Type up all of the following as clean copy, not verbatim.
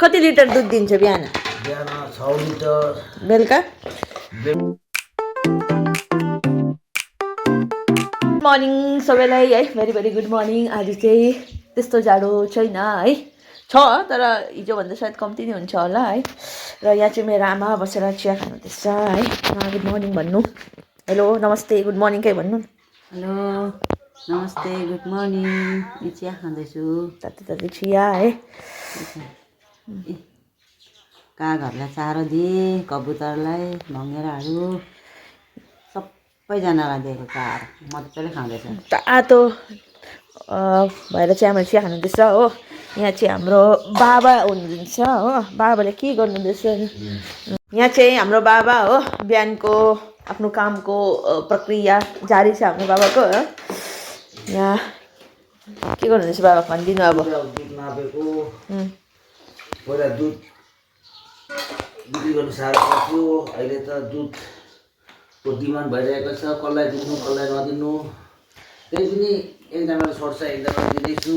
कति लिटर दुध दिन्छ बिहान? बिहान 6 लिटर। बेलुका? गुड मर्निङ सबैलाई है, भेरी भेरी गुड मर्निङ। आज चाहिँ त्यस्तो जाडो छैन है, छ तर हिजोभन्दा सायद कम्ती नै हुन्छ होला है। र यहाँ चाहिँ मेरो आमा बसेर चिया खानुहुँदैछ है। गुड मर्निङ भन्नु, हेलो नमस्ते गुड मर्निङ के भन्नु। हेलो नमस्ते गुड मर्निङ। चिया खाँदैछु, तातो तातो चिया है। कागहरूलाई चारो दिएँ, कबुतरलाई भँगेराहरू सबैजनालाई दिएको चारो, मजाले खाँदैछ। तातो भएर चाहिँ आमा चिया खानुहुँदैछ हो। यहाँ चाहिँ हाम्रो बाबा हुनुहुन्छ हो, बाबाले के गर्नुहुँदैछ। यहाँ चाहिँ हाम्रो बाबा हो, बिहानको आफ्नो कामको प्रक्रिया जारी छ हाम्रो बाबाको हो। यहाँ के गर्नुहुँदैछ बाबा भनिदिनु अब। दुध नापेको पहिला दुध बिक्री गर्नु साह्रो पर्थ्यो, अहिले त दुधको डिमान्ड भइरहेको छ, कसलाई दिनु कसलाई नदिनु। त्यही पनि एकजनाले छोड्छ एकजनाले दिँदैछु।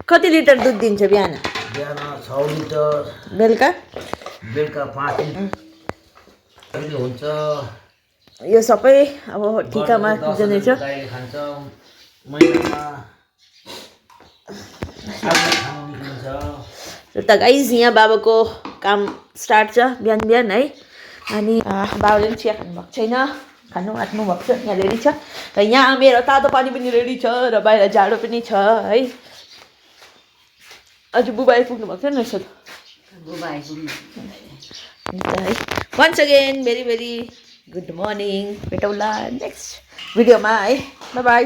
कति लिटर दुध दिन्छ बिहान? बिहान 6 लिटर। बेलुका? बेलुका 5 लिटर पनि हुन्छ। यो सबै अब ठिकामा जाने छ। गाईले खान्छ, महिनामा खानु निक्लिन्छ। त गाइज यहाँ बाबाको काम स्टार्ट छ बिहान बिहान है। अनि बाबाले पनि चिया खानुभएको छैन, खानु आँट्नु भएको छ, यहाँ रेडी छ। र यहाँ मेरो तातो पानी पनि रेडी छ र बाहिर जाडो पनि छ है। आज बुबा आइपुग्नु भएको छैन रहेछ त। बुबा आइपुग्नु है। Once again very very good morning. भेटौँला नेक्स्ट भिडियोमा है। Bye by.